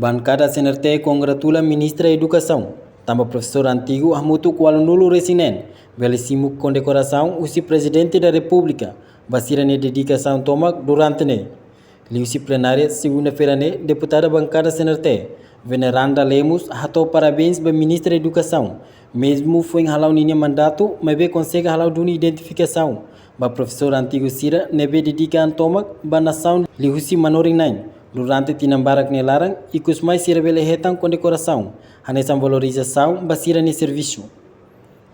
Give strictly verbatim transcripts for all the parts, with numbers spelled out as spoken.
Bankada C N R T kongratula Ministra Edukasaun, tanba profesór antigu hamutuk ualunulu-resin-neen, bele simu kondekorasaun husi Prezidente da Repúblika, ba sira-nia dedikasaun tomak durante ne'e. Liuhusi plenária segunda-feira ne'e, deputada bankada C N R T, Veneranda Lemos, hato'o parabéns ba Ministra Edukasaun, mezmu foin hala'o ninia mandatu, maibé konsege hala'o duni identifikasaun ba profesór antigu sira ne'ebé dedika an tomak ba nasaun liuhusi manorin-na'in durante tinan barak nia laran, ikus mai sira bele hetan kondekorasaun hanesan valorizasaun ba sira-nia servisu.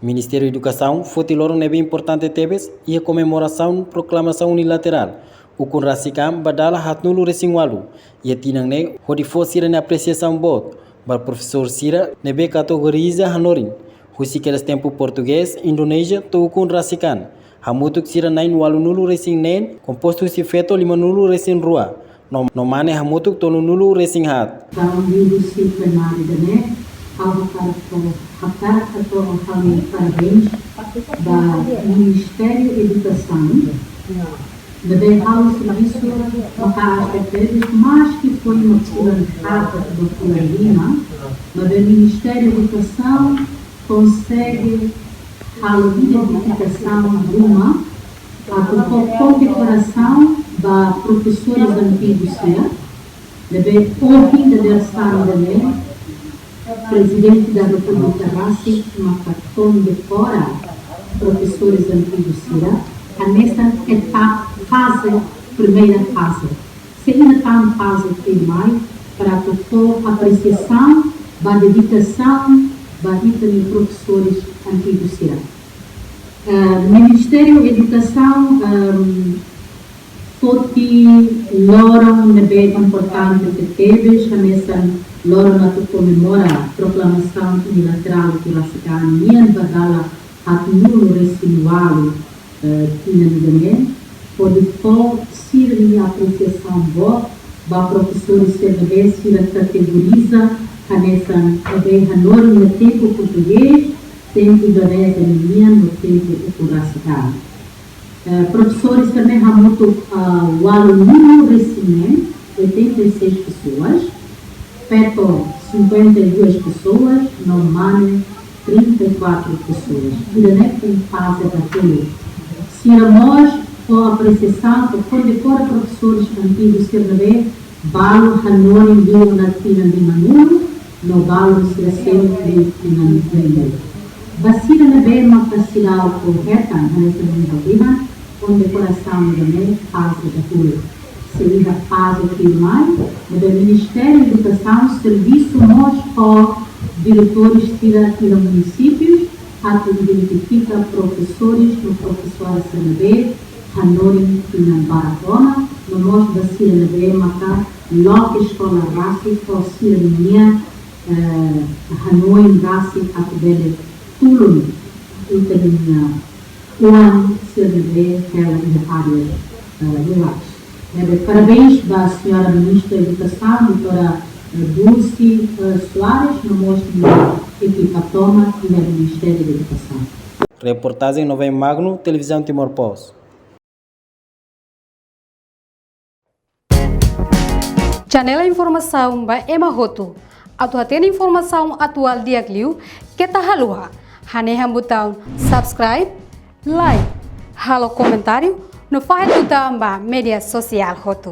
Ministériu Edukasaun foti loron ne'ebé importante tebes iha komemorasaun proklamasaun unilaterál ukun rasik an ba dala haatnulu-resin-ualu iha tinan ne'e, hodi fó sira-nia apresiasaun boot ba profesór sira ne'ebé kategoriza hanorin husi kedas tempu portugés, Indonézia to'o ukun rasik an. Hamutuk sira na'in ualunulu-resin-neen, kompostu husi feto limanulu-resin-rua, no, no mane hamutuk tolunulu-resin-haat. Entaun, liuhusi plenária ida-ne'e, ha'u hakarak hato'o, hakarak hato'o ha'u-nia parabéns ba Ministériu Edukasaun. Ne'ebé halo servisu maka'as tebes, maski foin mak fulan haat ka fulan lima, maibé Ministériu Edukasaun konsege halo identifikasaun ruma, atu fó kondekorasaun ba profesores antigos sira, ne'ebé ohin dadeer-saan ida-ne'e, Prezidente da Repúblika rasik maka kondekora profesores antigos sira, hanesan etapa, faze, primeira faze. Sei iha tan faze tuirmai para atu fó apresiasaun ba dedikasaun ba ita-nia profesores antigos sira. Eh, Ministériu Edukasaun, ehm, foti loron ne'ebé importante tebes, hanesan loron atu komemora proklamasaun unilaterál ukun rasik an nian ba dala haatnulu-resin-ualu, eh, tinan ida-ne'e, hodi fó sira-nia apresiasaun boot ba profesores sira ne'ebé sira kategoriza hanesan ne'ebé hanorin iha tempu portugés, tempu Indonézia ninian no tempu ukun rasik an. Eh, profesores sira-ne'e hamutuk, ah, ualunulu-resin-neen, oitenta e seis pessoas, feto, cinquenta e duas pessoas, no mane, trinta e quatro pessoas. Ida-ne'e foin faze dahuluk. Sira mós fó apresiasaun, fó kondekora profesores antigos sira ne'ebé balu hanorin liu ona tinan limanulu, no balu sira seluk liu tinan limanulu. Ba sira ne'ebé maka seidauk hetan, hanesan ohin ha'u dehan, kondekorasaun ida-ne'e faze dahuluk. Sei iha faze tuirmai, ne'ebé Ministériu Edukasaun servisu mós ho diretores sira iha munisípius, atu identifika profesores no profesoras sira ne'ebé hanorin tinan barak ona, no mós ba sira ne'ebé maka loke eskola rasik ho sira-nia, eh, hanoin rasik atu bele tulun ita-nia oan sira ne'ebé hela iha área, eh, rurais. Ne'ebé parabéns ba señora Ministra Edukasaun, doutora, eh, Dulce, eh, Soares, no mós nia ekipa tomak iha Ministériu Edukasaun. Reportajen Novae Magno, Televizaun Timor Post. Janela informasaun ba ema hotu. Atu hatene informasaun atuál di'ak liu, keta haluha hanehan butaun subscribe, like, halo komentáriu, no fahe tutan ba média sosiál hotu.